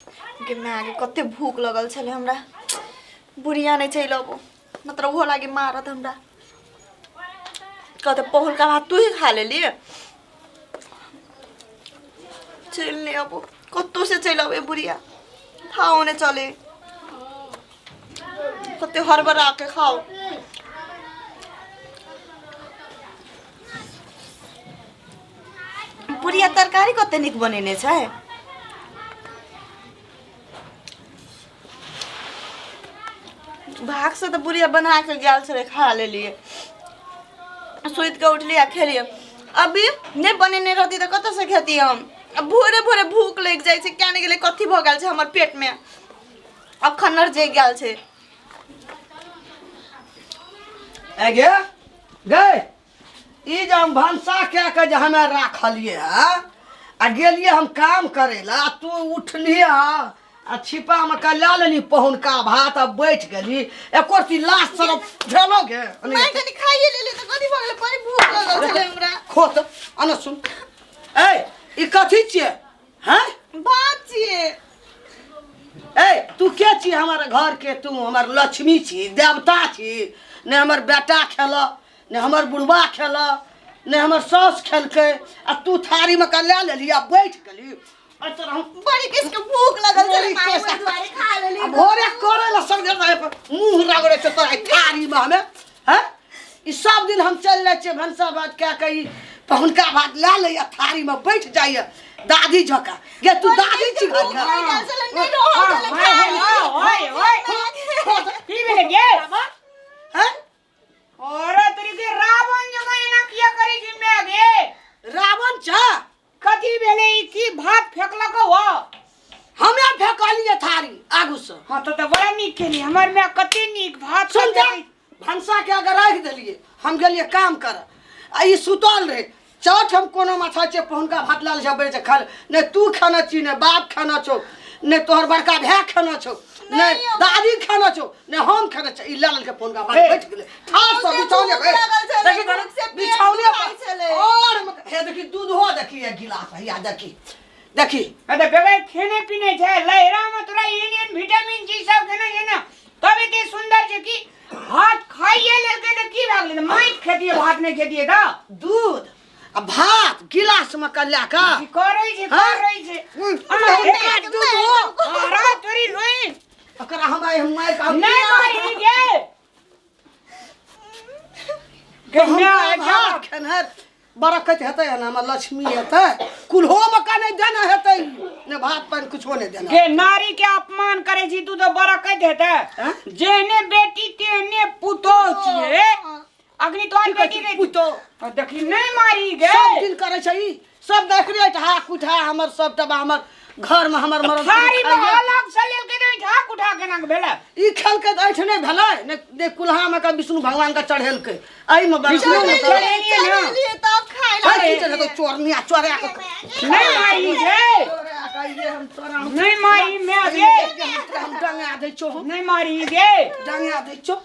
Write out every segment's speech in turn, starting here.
गे माय गे, कते भूख लगल छलै हमरा। बुढ़िया नहि चलि अबो, मतलब ओहो लागी मारत हमरा। कहते पहुलका भात तू ही खा लेली। चलि नहि अबो, कतौ से चलि अबै बुढ़िया, खाओ नहि चले, कते हड़बड़ा के खाओ। बुढ़िया तरकारी कते नीक बनेने छै। भाग से तऽ बुढ़िया बना के गेल छलै, खा लेलियै, सुति कऽ उठलियै आ खेलियै। अभी नहि बनेने रहती तऽ कतऽसँ खेती हम? आ भोरे भोरे भूख लागि जाइ छै, किया नहि गेलै, कथी भऽ गेल छै हमर पेटमे, अखन जगि गेल छै। आ गे गै, ई जे हम भनसा कए के जे हमे राखलियै हँ आ गेलियै हम काम करै लए, आ तू उठलिही हँ आ छिपामे के लए लेली पहुनका भात आ बैठ गेली, एको रत्ती लाज शरम भेलो गे? माय कनि खाइए लेली तऽ कथी भऽ गेलै? बड़ी भूख लगल छलै हमरा। खो तऽ अन सुन, ए ई कथी छियै? हैं भात छियै। ए तू के छी हमार घर के? तू हमर लक्ष्मी छी, देवता छी। ने हमर बेटा खेल, ने हमर बुढ़बा खेल, ने हमर साउस खेलकै, आ तू थारीमे के लए लेली आ बैठ गेली। आ तोरा हम बड़ी किस के भूख लगल छलै बड़ी माय, किस- ओहि दुआरे खा लेली। आ भोरे करे ला सब दिन रहे पर मुंह रगड़े छै तोरा ई थारीमे हमे। हैं ई सब दिन हम चलि जाइ छियै भनसा भात कए के, ई पहुनका भात लए लैया, थारीमे बैठ जाइए दादी जकाँ। गे तू दादी छी घर भूख के? लागि गेल छलै, नहि रहल छलै, खा लेली। ओए ओए, की भेलै गे? हैं अरे तोरी के रावण जकाँ एना किया करै छी मैं गे? रावण छ। कथी भेलै? ई की भात फेकलक हो? हमे फेकलियै थारी आगू से। हाँ तो बड़ा नीक केली हमर माय, कते नीक भात। सुन जा, भनसा के अगर राखि देलियै, हम गेलियै काम कर आ ई सुतल रहै। चौठ हम कोनो माथा छै, पहुनका भात लाल छै, बैठ खा ले। नहि तू खाना छी, नहि बाप खाना छौ, नहि तोहर बड़का भाय खाना छौ, नहि दादी खाना छौ, नहि हम खाना छौ। ई लए लेलकै पहुनका भात, हे। बैठ गेलै ठाढ़ से बहुते बिछौने भूख पर। लगल छलै, देखी भूख से पेट बिछौने दुखाइ पर। छलै। और हे देखी दूधो, देखी एक गिलास हैया, देखी देखी। अरे बगैर खेने पीने छै लहरा में तोरा एहन एहन विटामिन चीज सब खेने छै ने, तब एते सुंदर छै कि भात खाइए लेलकै तऽ की भए गेलै? माटि खेतियै, भात नहि खेतियै तऽ? दूध आ भात गिलास में के लए कऽ की करै छै? हाँ? करै छै। हुनका दूध हो। अरे तोरी लोई ओकरा हम आइ हम मारि कऽ नहि मारी गे। हुनका भात खेनहर बरकत हेतै ने, हमर लक्ष्मी हेतै। कुल्हो मे का नहि देना हेतै, ने भात पानि कुछो नहि देना। गे नारी के अपमान करै छी तू तऽ बरकत हेतै? हैं? जेहने बेटी तेहने पुतोह छियै। अखनी तोहर की कहै बेटी छी, रे पुतोह? आ देखी नहि मारी गे। सब दिन करै छै ई सब, देख रे ढाक उठा हमर सब टबा हमर घर में हमर मरद थारी में खाइए। अलग से लेलकै तऽ ढाक उठा केना के भेलै? ई खेलकै तऽ ऐठ नहि भेलै ने, ने कुल्हा में के विष्णु भगवान के चढ़ेलकै एहिमे बड़ विष्णु सुन्दर। चढ़ेलियै ने। चढ़ेलियै तब खाय है की लागलियै। चढ़ेतौ चोरनिया चोरा के। नहि मारी गे। चोरा के ये हम तोरा हम नहि मारी मैं गे। हम डंगा दै छौ, हम नहि मारी गे। डंगा दै छौ।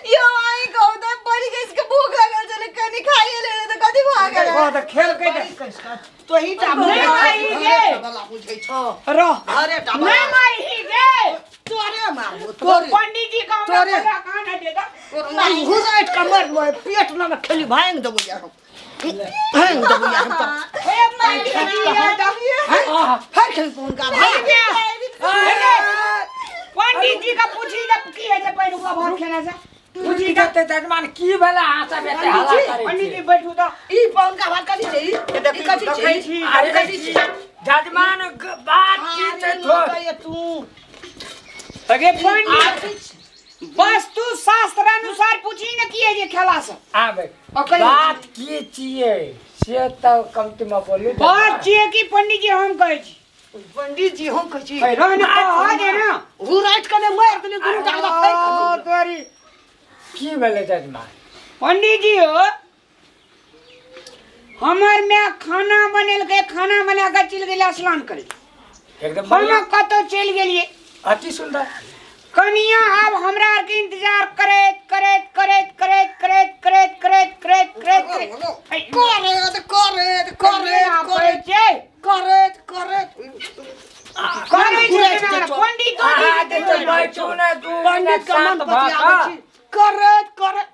यौ आई कहू तऽ बड़ी किस के भूख लागल छलै, कनि खाइए लेले तऽ कथी भऽ गेलै? ओ तऽ खेलकै तऽ तो ही टा नहि मारी गे। वाला बुझै छौ रह। अरे टा नहि मारी गे। तोरे मारबो तोरे। पंडित जी का हमरा तोरे। बोला कहाँ न देता। घुसैट के मारबो, पेट न खेली भांग देबो यार, हम भांग देबो यार हम तऽ। हे पंडित जी ये तऽ हैं? फेर खेली हुनका भात। पंडित जी का पूछी तऽ की है जे पहिलुका भात खेने से पूछी की तऽ जजमान की भेलै? अहाँ सब एते हल्ला करै पंडित छी जी बैठू तऽ। ई पहुनका भात कथी छै? ई ई कथी छै? देखै छी। अरे जजमान बात की छै थोड़ अरे तू अगे पंडित वस्तु शास्त्र अनुसार पूछी ने की है जे खेला से आबै ओकर बात की छियै से तऽ कमती मे बोलू। बात छियै कि पंडित जी हम कहै छी। पंडित जी हम कहै छी। रह ने, कह दे ने। हु राति कने मारि देली दुनू टा के फेंक ओ देली। तोरी की भेलै जजमान? पंडित जी हो, हमर माय खाना बनेलकै, खाना बना कऽ चलि गेलै स्नान करे। एकदम हम बढ़िया। कतौ चलि गेलियै। अति सुंदर। कनिया आब हमरा आरके इंतजार करैत करैत करैत करैत करैत करैत करैत करैत करैत करैत करैत करैत करैत करै करैत छै करैत करैत। करै छै ना, पंडित अहाँ जे छै बैठू ने 2 पंडित मिनट के मन शांत भऽ पतियाबै कऽ छी करैत करैत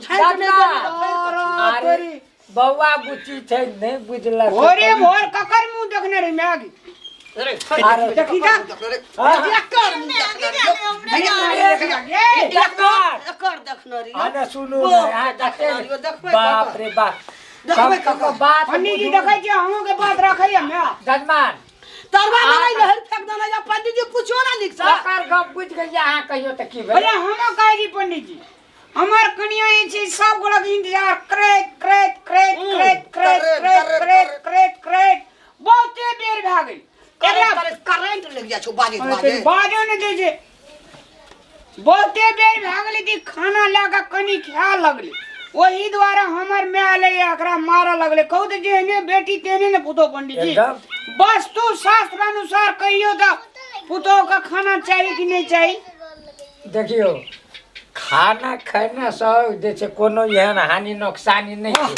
झाँकि नहि देबै तऽ फेर कथी? अरे बौआ बुच्ची छै नहि बुझलक भोरे भोर ककर मुंह देखने रही मैगी अरे अरे, देखी ता। हाँ। एकर मुँह देखने रहियौ। भैया, ए, जजमान एकर देखने रहियौ। अरे सुनू ओ, ने अहाँ देखने कते रहियौ, देखबै बाप ककर। रे बाप देखबै कम ककर। बात पंडित जी बुझू। देखै छियै अहूँ के बात रखैया मैं जजमान तरवा बनाइ लहर फेंक देने जा पंडित जी पूछो ना नीक से ओकर गप बुझि गेलियै अहाँ कहियो तऽ की भेलै अरे हमो कहै छी पंडित जी हमर कनिया जे छै सब गोड़ा के इंतजार करैत करैत करैत करैत करैत करैत, करैत करैत, करैत करैत करैत बहुते बेर भए गेल करंट एकरा करंट लग जाइ छौ बाजैत बाजैत बाजो ने दै छै बहुते बेर भए गेलै कि खाना लए कऽ कनि खाय लगलै ओहि दुआरे हमर माय एलै एकरा मारऽ लगलै कहू तऽ जेहने बेटी तेहने ने पुतोह पंडित जी एकदम। वस्तु शास्त्र अनुसार कहियौ तऽ पुतोह के खाना चाही कि नहि चाही देखियौ खाना खेने सँ जे छै कोनो एहन हानि नोकसानी नहि छै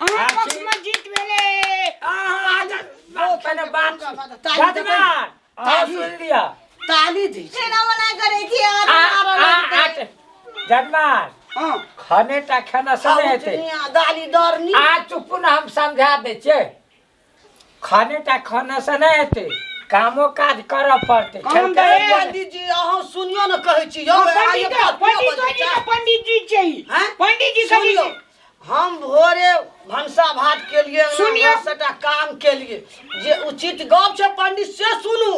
अहाँ पक्षमे जीत भेलै अहाँ पहिने बात जजमान अहाँ सुनि लिअ ताली दै छै केना मना करै छी अहाँ आ- मारऽ आ- लगतै। आ- जजमान हँ खाने टा खेने से नहि हेतै दुनिया दाली दरनी आ चुप्पू ने हम समझा दै छियै खाने टा खाने से नहि हेतै कामो काज करऽ पड़तै काम तऽ खेलकै- ए- पंडित जी अहाँ सुनियो ने कहै छी यौ पंडित पंडित जी के पंडित जी चाहिए हैं? पंडित जी कही सुनियो हम भोरे भनसा भात के लिए सुनियो। सबटा काम के लिए जे उचित गप छै पंडित से सुनू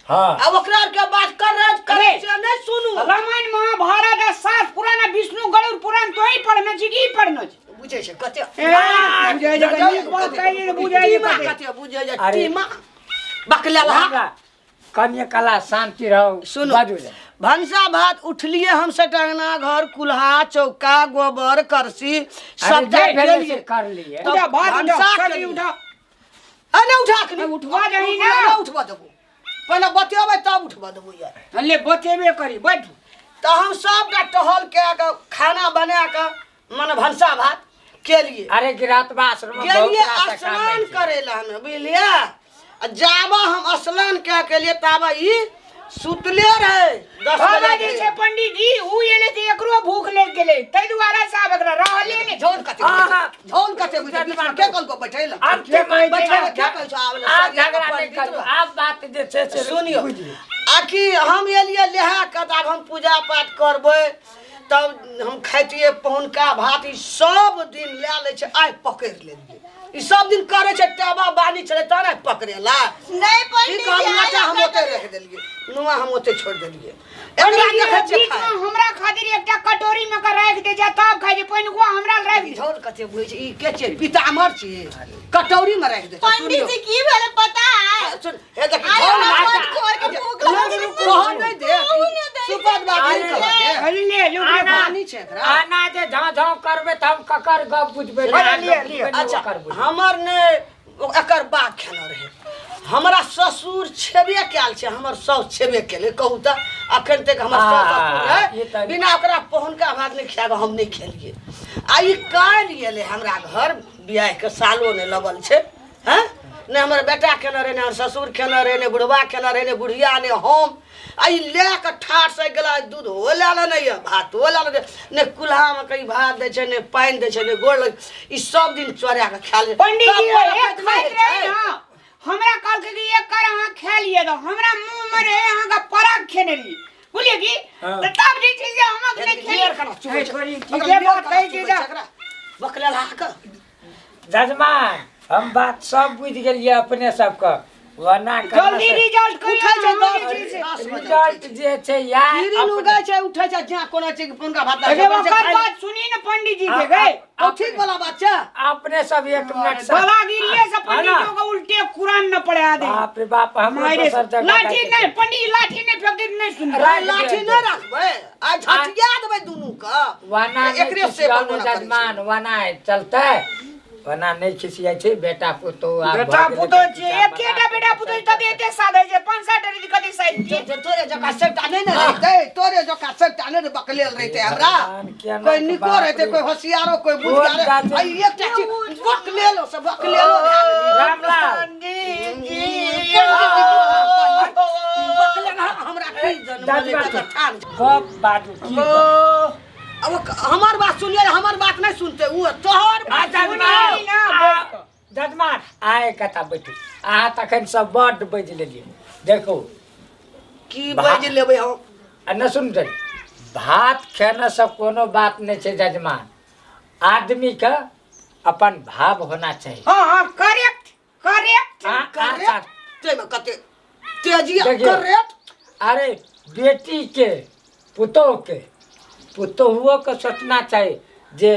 हाँ आ ओकरा आर के बात कर रहे करे अरे। से नहीं सुनू रामायण महाभारत आ शास्त्र पुराण आ विष्णु गरुड़ पुराण तो ही पढ़ने छी कि ई पढ़ने छी बुझै छै कते ए, बुझै छै, नीक बात कहै छै, बुझै छै टीमा कते। कते बुझै छै अरे। टीमा बकलेलहा हमरा कनिए कला शान्ति रहू सुनू बाजू ने। भनसा भात उठलिए हम सटंगना घर कुल्हा चौका गोबर करसी अरे सबटा जे भेलै से केलिए कर लिए तब उठा भात उठा भनसा सब्जी केलिए। उठा अरे नहीं उठा के नहीं, उठवा दही ना। नहीं उठवा देबो पहले बतेबै तब उठवा देबो यार ले बतेबे करी बैठ तऽ हम सबटा टहल कए कऽ खाना बना कऽ मने भनसा भात केलिए अरे गिरातबा आश्रम में बहुत गेलिए रास काम स्नान होइ छै। करे ला हमे बुझलिए आ जाबा हम स्नान कए के लिए ताबा ई सुतले रहे 10 बाबा बजे जे छै पंडित जी ऊ एले तऽ एकरो भूख लागि गेलै ताहि दुआरे से आब एकरा रहले नहि झोल कते आहा। झोल कते बुझे बीच में के कहलको बैठै ला आब के कहै छै बैठै ला के कहै छौ आब ला आब सरिया झगड़ा के नहि पंडित करू रह। आब बात जे छै से सुनियो बुझियौ। आखि हम एलियै लेहा के तऽ आब हम पूजा पाठ करबै तब हम खैतियै पहुनका भात ई सब दिन लए लै छै आइ पकड़ि लेलियै ई सब दिन करै छै टेबा बानी छलै तहन आइ पकड़ेला नहीं की पंडित कहब जी नोटा आइ हम हमरा ओते रखि देलियै नुआ हम ओते छोड़ि देलियै एकरा पंडित जी देखै छियै बीच में खाइ हमरा खातिर एकटा कटोरी में के राखि दे जा तब खाइ छै पहिनुआ हमरा लए राखि दे झोल कते बुझै छै ई के छियै पीतामर छियै कटौरी में राखि दे छै पंडित जी की भेलै पता है सुन हे देखी आइ झोल हमरा राखि मन छोड़ के भूख लागल छै, कह नहि दे कहू नहि दै छै। सुपत बाबू कह दे अरे ले लो आना। पानी छै एकरा आना जे झाँ झाँ करबै तऽ हम ककर गप बुझबै अरे लिअ, लिअ। अच्छा हमर ने एकर बाप खेने रहे हमरा ससुर छेबे कयल छै हमर साउस छेबे केलै कहू तऽ अखन तक हमर साउस ससुर आ, ई रहे तऽ- बिना ओकरा पहुनका भात नहि खिया कऽ हम नहि खेलियै आ ई काल्हि एलै हमरा घर बियाहके सालो नहि लगल छै हँ नहि हमर बेटा खेने रहै नहि हमर ससुर खेने रहै नहि बुढ़बा खेने रहै नहि बुढ़िया नहि हम आ ई लए कऽ ठाढ़ सहि गेला दूधो लए लेने यऽ भातो लए लेने नहि कुल्हामे कहीं भात दै छै नहि पानि दै छै नहि गोड़ लग ई सब दिन चोरा कऽ खा ले पंडित जी तब पर एक पेट नहि खाइत होइ रहे छै। ना हमरा कहलकै कि एक कर अहाँ खा लिए तऽ हमरा मुंह में रहे अहाँके पराग खेने रही बुझलियै की हाँ। तऽ तब जे छै से हम नहि लेयर केना खेली चुबै हे छै? छोरी ओकरा ठीके लेयर बात केना कहै छै चुबै छै तऽ एकरा? बकलेलहा कऽ जजमान हम बात सब बुझि गेलियै अपने सबके वना जल्दी रिजल्ट उठै छै कहियो दस दस बजे रिजल्ट जे छै यार कीड़ी उगै छै उठै छै जा कोनो चीज हुनका भात अरे ओकर बात सुनी ने पंडित जी के गए तो ठीक वाला बात छै अपने सब एक मिनट से बाबागिरिये से पंडित जी के उल्टे कुरान न पढ़ा दे बाप रे बाप हम मारे दोसर जगह लाठी जाके नहीं पंडित जी लाठी नहीं फेंक दे नहीं सुन राख दे। लाठी नहि राखबै आ झटिया देबै दुनू के वना एकरे से जजमान वना चलतै ओना नहि खिसियाइ छै बेटा पुतोह आब बेटा भऽ गेलै पुतोह तऽ छियै खिचा एकेटा बना बेटा पुतोह तते एते साधै छै 5-7 रही कथी साधि तो- तोरे जकाँ सबटा नहि ने रहितै, तोरे जकाँ सबटा नहि ने बकलेल रहितै हमरा। भगवान, केना कोइ के नीको बाप रहितै, रे। कोइ होशियारो, कोइ कोन बुधियारो। गाछ- आ ई एकटा चीज बकलेलो से बकलेलो भए गेलै। रामलाल बकलेल हमरा की जनमलै तकर ठान। गप बाजू की गप? अब हमर बात सुनिए, हमर बात नहीं सुनते वो तोहर आ बात जजमान, सुनी ना, आ, जजमान आय कथा बैठू अहाँ तखन सब बड्ड बाजि लेलियै देखू की बाजि लेबै हम आ नहि सुनते भात खेने से कोनो बात नहि छै जजमान आदमीके अपन भाव होना चाही हाँ हाँ करेक्ट करेक्ट करेक्ट ताहिमे कते तेजी देखियौ। करेक्ट अरे बेटी के पुतोह के पुतोहुओ के सोचना चाही जे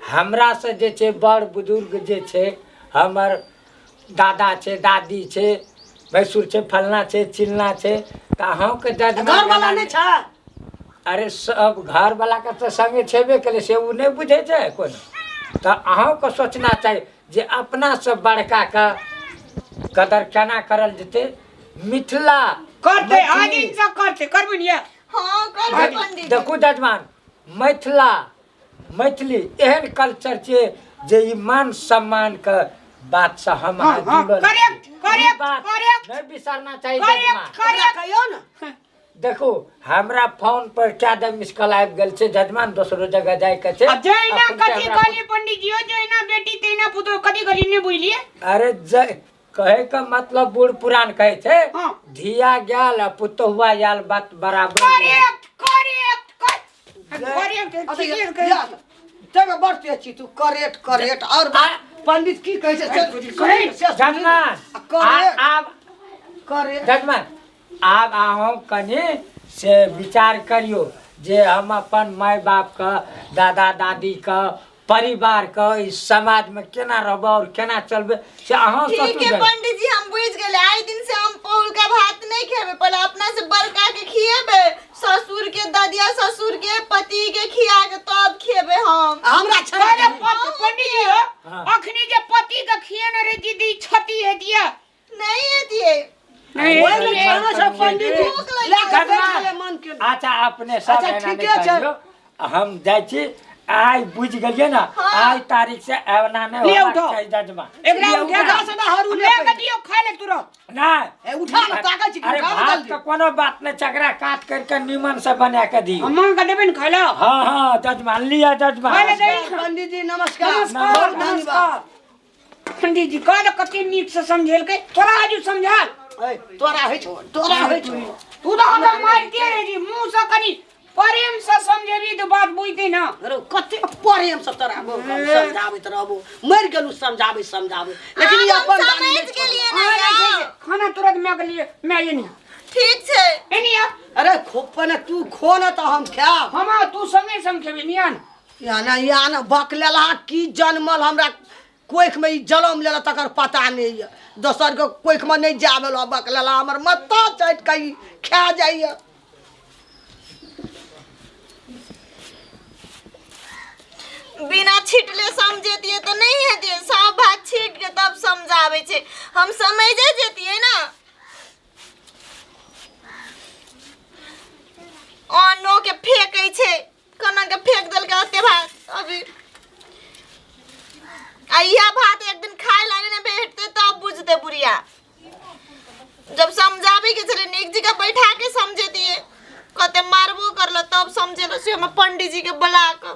हमरा से जे छै बड़ बुजुर्ग जे छै हमर दादा छै दादी छै भैंसुर छै फलना छै चिलना छै तऽ अहूँके जजमान घरवाला नहि छै अरे सब घरवलाके तऽ संगे छेबे केलै से ओ नहि बुझै छै कोनो तऽ अहूँके सोचना चाही जे अपनासँ बड़काके कदर केना करल जेतै मिथिला करते मैथिली- आदिन से करते करबो नहीं हाँ करबै पंडित जी। देखू जजमान मिथिला मैथिली एहन कल्चर छै जे ई मान सम्मान के बात से हम हाँ, अहाँ हाँ, जुड़ल छी। करेक्ट, ई करेक्ट, बात करेक्ट। नहि बिसरना चाही करेक्ट, जजमान करेक्ट। कहियौ ने देखू हमरा फोन पर क्या दे मिस कॉल आबि गेल छै जजमान दोसरो जगह जाय के छै आ जहिना अखन तऽ कथी हमरा कहलियै पंडित जी जहिना बेटी तहिना पुतोह कथी कहलियै नहि बुझलियै अरे जय कहे के मतलब बूढ़ पुरान कहे छै हाँ। धिया गेल आ पुतोहुआ आयल बात बराबर करेक्ट करेक्ट करेक्ट ठीके कहै तब बड़ तेज छी तू करेक्ट करेक्ट और बात पंडित की कहै छै से सुनी, से सुनी। जजमान आ करेक्ट आब करेक्ट जजमान आब अहूँ कनि से विचार करियौ जे हम अपन माय बापके दादा दादीके परिवारके इस समाजमे केना रहबै आओर केना चलबै से अहाँ ठीक सोचू है जरा। पंडित जी हम बुझ गेले आइ दिन से हम पहुल का भात नहीं खेबे पहले अपना से बड़का के खिएबे ससुर के दादिया ससुर के पति के खिया के तब खेबे हम हमरा छड़ा अरे पंडित जी हो हाँ। अखनी जे पति के खियने रहे दीदी छति हेतिया नहीं हेतिए नहीं ओहि मे हेतियै। खाना छै पंडित जी भूख लागि लए कऽ गेल। बैठ गेलै मन के अच्छा अपने सब अच्छा, एना ठीके नहि छै। करियौ हम जाइ छी आइ बुझि गेलियै ने हाँ। आइ तारीख से एना नहि ले होबाक उठाओ। चाही जजमा एकरा उठा उठा से ना हरू ले ले के पहिले। दियौ खा ले तुरंत नहि ए, उठा ने, ताकै छी कि अरे उठा ने भात जल्दी। के कोनो बात नहि छै एकरा काट करके नीमन से बना के दियौ हम मांग के देबै ने खाय लए हाँ हाँ जजमान लिअ जजमान खाय ले दही। पंडित जी नमस्कार नमस्कार बहुत धन्यवाद नमस्कार पंडित जी कह दे कते नीक से समझेलकै तोरा आजू समझाल ए, तोरा होइ छौ तोरा होइ छौ तू तऽ हमरा मारिते रहे छी मुँह से कनि प्रेम से समझेबी तऽ बात बुझतै ना अरे कते प्रेम से तोरा समझाबैत रहबो मरि गेलू समझाबै समझाबै लेकिन ई आब हम अपन बानी समझ नहि छोड़लक। गेलियै ने हाँ, यौ। छै, छै। खाना तुरंत मैं के लिए मैं ये नहीं ठीक छै एनी आ अरे खोप ने तू खो ने तऽ हम खायब हम तू संगे संग खेबी नियान या ना या ना बक लेलहा की जनमल हमरा कोखिमे ई जनम लेलक तकर पता नहि यऽ दोसरके कोखिमे नहि जाय देलक बक लेलहा हमर मत्ता चाटि कऽ ई खा जाइए बिना छिटले समझेतियै तऽ नहि हेतियै सब भात छीट के तब समझाबै छै हम समझे जेतियै ने अन्नो के फेकै छै कोना के फेंक देलकै ओते भात अभी आ इएह भात एक दिन खाय ला नहि भेटतै तब बुझतै बुढ़िया जब समझाबै के छलै नीक जकाँ बैठा के समझेतियै कते मारबो करलो तब समझेलो से हम पंडीजी के बुला कऽ